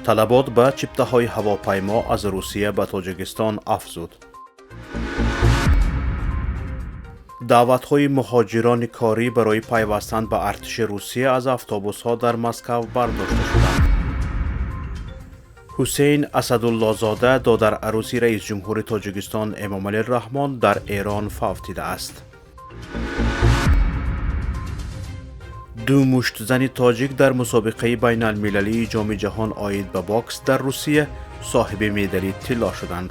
Талабот ба чиптаҳои ҳавопаймо аз Русия ба Тоҷикистон афзуд. Даъватҳои муҳоҷирони корӣ барои пайвастан ба артиши Русия аз автобусҳо дар Москав бардошта шуданд. Ҳусейн Асадуллозода, додарарӯси раисҷумҳури Тоҷикистон Эмомалӣ Раҳмон, дар Эрон фавтидааст. Ду муштзани тоҷик дар мусобиқаи байналмилалии Ҷоми ҷаҳон оид ба бокс дар Русия соҳиби медали тилло шуданд.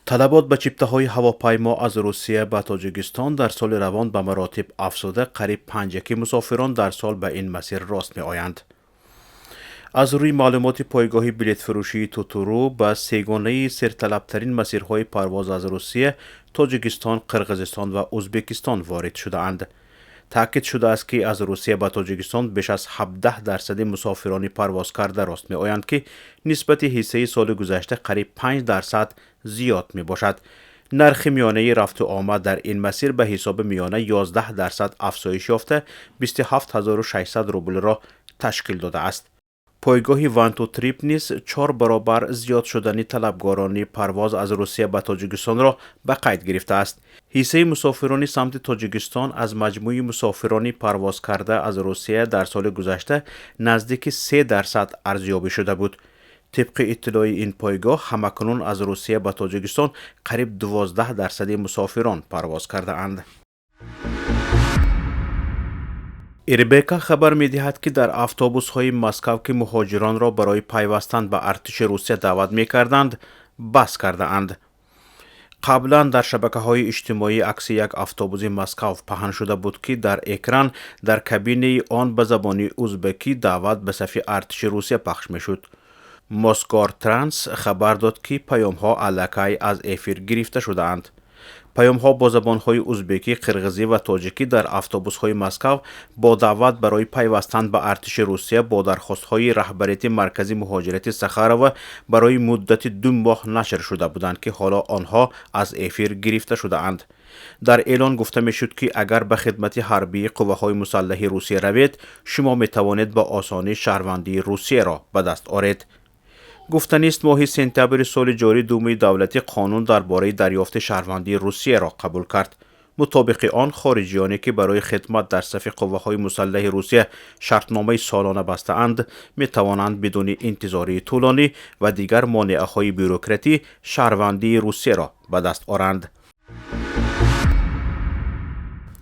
Талабот ба чиптаҳои ҳавопаймо аз Русия ба Тоҷикистон дар соли равон ба маротиб афзуда, қариб панҷяки мусофирон дар сол ба ин масир рост меоянд. Аз рӯи маълумоти пойгоҳи билетфурӯшии Тутуру, ба сегонаи серталабтарин масирҳои парвоз аз Русия Тоҷикистон, Қирғизистон ва Ӯзбекистон ворид шудаанд. Таъкид шудааст, ки аз Русия ба Тоҷикистон беш аз 17% мусофирони парвозкарда рост меоянд, ки нисбати ҳиссаи соли гузашта қариб 5% зиёд мебошад. Нархи миёнаи рафту омад дар ин масир ба ҳисоби миёна 11% афзоиш ёфта, 27 600 рублро ташкил додааст. Пойгоҳи Вантутрип низ чор баробар зиёд шудани талабгорони парвоз аз Русия ба Тоҷикистонро ба қайд гирифтааст. Ҳиссаи мусофирони самти Тоҷикистон аз маҷмӯи мусофирони парвозкарда аз Русия дар соли гузашта наздики 3% арзёбӣ шуда буд. Тибқи иттилои ин пойгоҳ, ҳамакунун аз Русия ба Тоҷикистон қариб 12% мусофирон парвоз кардаанд. РБК хабар медиҳад, ки дар автобусҳои Москав, ки муҳоҷиронро барои пайвастан ба артиши Русия даъват мекарданд, бас кардаанд. Қаблан дар шабакаҳои иҷтимоӣ акси як автобуси Москав паҳн шуда буд, ки дар экран дар кабинаи он ба забони узбекӣ даъват ба сафи артиши Русия пахш мешуд. Мосгортранс хабар дод, ки паёмҳо аллакай аз эфир гирифта шудаанд. Паёмҳо бо забонҳои узбекӣ, қирғизӣ ва тоҷикӣ дар автобусҳои Москав бо даъват барои пайвастан ба артиши Русия бо дархостҳои раҳбарияти Маркази муҳоҷирати Сахарова барои муддати 2 моҳ нашр шуда буданд, ки ҳоло онҳо аз эфир гирифта шудаанд. Дар эълон гуфта мешуд, ки агар ба хидмати ҳарбии қувваҳои мусаллаҳи Русия равед, шумо метавонед ба осонӣ шаҳрвандии Русияро ба даст оред. Гуфтанист, моҳи сентябри соли ҷорӣ Думаи давлатӣ қонун дар бораи дарёфти шаҳрвандии Русияро қабул кард. Мутобиқи он, хориҷиёне, ки барои хидмат дар сафи қувваҳои мусаллаҳи Русия шартномаи солона бастаанд, метавонанд бидуни интизории тӯлонӣ ва дигар монеаҳои бюрократӣ шаҳрвандии Русияро ба даст оранд.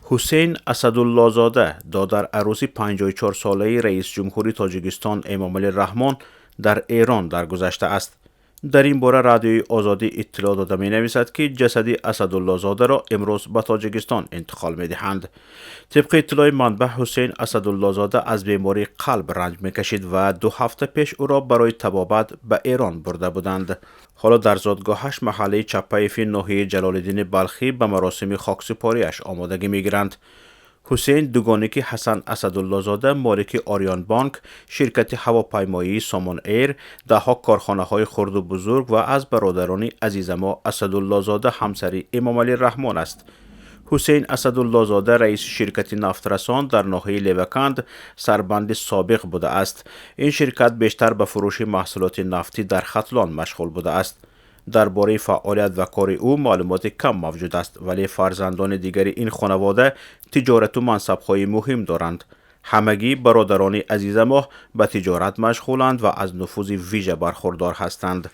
Ҳусейн Асадуллозода, додарарӯси 54-солаи раисҷумҳури Тоҷикистон Эмомалӣ Раҳмон, дар Эрон даргузаштааст. Дар ин бора Радиои Озодӣ иттилоъ дода менависад, ки ҷасади Асадуллозодаро имрӯз ба Тоҷикистон интиқол медиҳанд. Тибқи иттилои манбаъ, Ҳусейн Асадуллозода аз бемории қалб ранҷ мекашид ва 2 ҳафта пеш ӯро барои табобат ба Эрон бурда буданд. Ҳоло дар зодгоҳаш, маҳаллаи Чаппаеви ноҳияи Ҷалолиддини Балхӣ, ба маросими хоксупориаш омодагӣ мегиранд. Ҳусейн дугоники Ҳасан Асадуллозода, молики Ориёнбонк, ширкати ҳавопаймоии Сомон Эйр, даҳҳо корхонаҳои хурду бузург ва аз бародарони Азизамо Асадуллозода, ҳамсари Эмомалӣ Раҳмон аст. Ҳусейн Асадуллозода раиси ширкати нафтрасон дар ноҳияи Леваканд, сарбанди собиқ будааст. Ин ширкат бештар ба фурӯши маҳсулоти нафтӣ дар Хатлон машғул будааст. Дар бораи фаъолият ва кори ӯ маълумоти кам мавҷуд аст, вале фарзандони дигари ин хонавода тиҷорату мансабҳои муҳим доранд. Ҳамагӣ бародарони Азизамоҳ ба тиҷорат машғуланд ва аз нуфузи вижа бархурдор ҳастанд.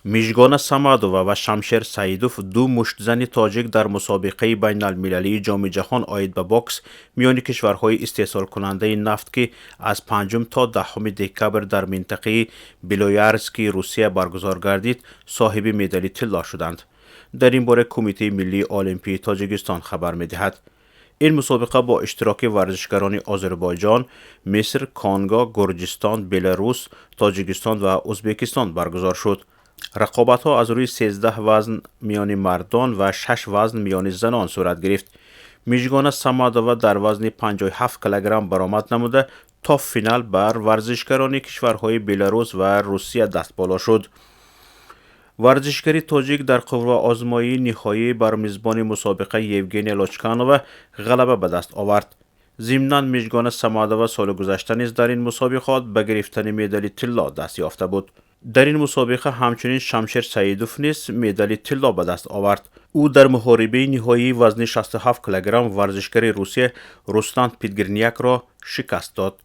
Мижгона Самадова ва Шамшер Саидов, ду муштзани тоҷик, дар мусобиқаи байналмилалии Ҷоми ҷаҳон оид ба бокс миёни кишварҳои истеҳсолкунандаи нафт, ки аз 5 то 10 декабр дар минтақаи Белоярски Русия баргузор гардид, соҳиби медали тилло шуданд. Дар ин бора Кумитаи миллии олимпии Тоҷикистон хабар медиҳад. Ин мусобиқа бо иштироки варзишгарони Озарбойҷон, Миср, Конго, Гурҷистон, Беларус, Тоҷикистон ва Ӯзбекистон баргузор шуд. Рақобатҳо аз рӯи 13 вазн миёни мардон ва 6 вазн миёни занон сурат гирифт. Мижгона Самадова дар вазни 57 килограмм баромад намуда, то финал бар варзишгарони кишварҳои Беларус ва Русия дастболо шуд. Варзишгари тоҷик дар қувваозмоии ниҳоӣ бар мизбони мусобиқа Евгения Лочканова ғалаба ба даст овард. Зимнан, Мижгона Самадова соли гузашта низ дар ин мусобиқот ба гирифтани медали тилло даст ёфта буд. Дар ин мусобиқа ҳамчунин Шамшер Саидов низ медали тилло ба даст овард. Ӯ дар муҳорибаи ниҳоии вазни 67 килограмм варзишгари Русия Руслан Пидгирниякро шикаст дод.